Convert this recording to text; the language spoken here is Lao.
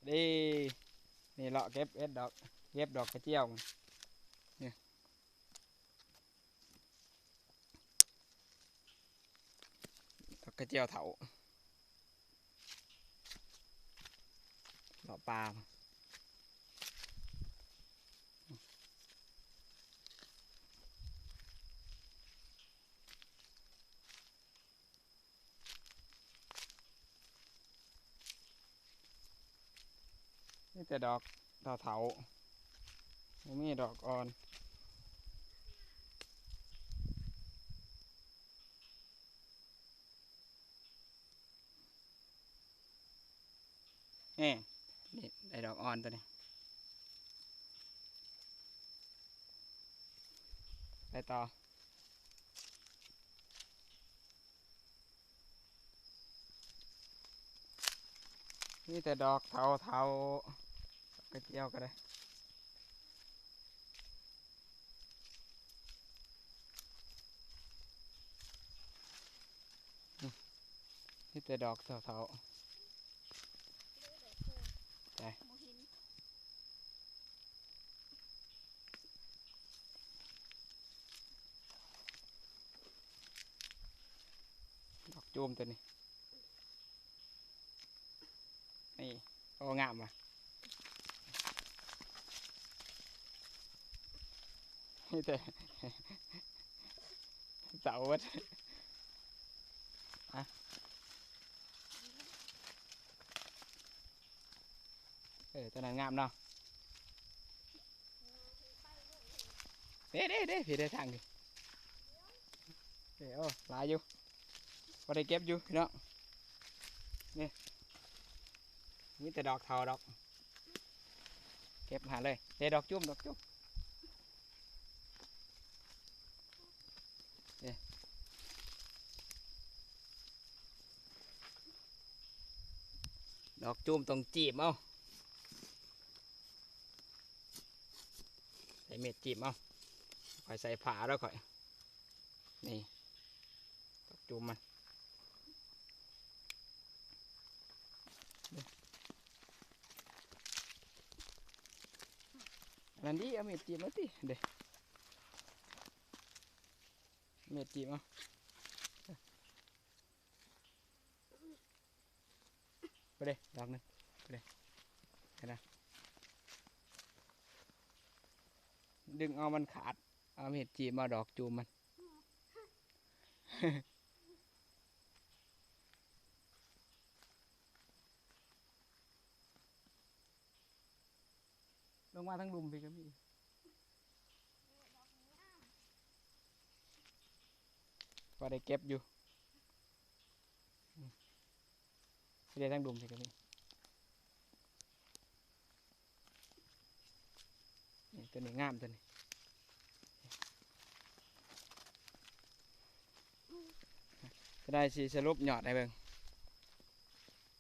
ເດ້ ນີ້ເລາະເກັບເຫັດດອກ ເກັບດອກກະຈຽວ ນີ້ ດອກກະຈຽວເຖົ້າ ເລາະປ່າ. ມີແຕ່ດອກເຖົ້າໆ ບໍ່ມີດອກອ່ອນ. ເອີ ນີ້ໄດ້ດອກອ່ອນຕົວນີ້ ໄປຕໍ່. ມີແຕ່ດອກເຖົ້າໆ ດອກກະຈຽວກໍໄດ້ ອືມ ມີແຕ່ດອກເຖົ້າໆ ໄປ ດອກຈູມຕົວນີ້ ນີ້ ໂອ້ ງາມວ່ະ ມີແຕ່ເສົາເບິດ ອະ ເອີ ຕົວນັ້ນງາມເນາະ. ເດ້ ເດ້ ເດ້ ພີ້ເດ້ທາງນີ້ ເດ້ ໂອ້ ຫຼາຍຢູ່ ພໍໄດ້ເກັບຢູ່ພີ່ນ້ອງ ນີ້ ມີແຕ່ດອກເຖົ້າດອກ ເກັບຫາເລີຍ ເດ້ ດອກຈູມ ດອກຈູມ ເດ້ ດອກຈູມຕ້ອງຈີບເອົາ. ໃສ່ມີດຈີບເອົາ ຂ້ອຍໃສ່ຜ້າແລ້ວຂ້ອຍ ນີ້ ດອກຈູມມັນ ອັນນັ້ນດີ ເອົາມີດຈີບເອົາຕິ ເດ້ ມີດຈີບເອົາ. ໄປເດ້ ດອກໜຶ່ງ ໄປເດ້ ເຫັນນະ ດຶງເອົາມັນຂາດ ເອົາມີດຈີບມາດອກຈູມມັນ ລົງມາທາງລຸ່ມພີ້ກໍມີ ພໍໄດ້ເກັບຢູ່ ອືມ ໄປເດ້ທາງລຸ່ມພີ້ກໍມີ ນີ້ ຕົວນີ້ງາມ ຕົວນີ້ ຈະໄດ້ຊິສະຫຼຸບຍອດໃຫ້ເບິ່ງ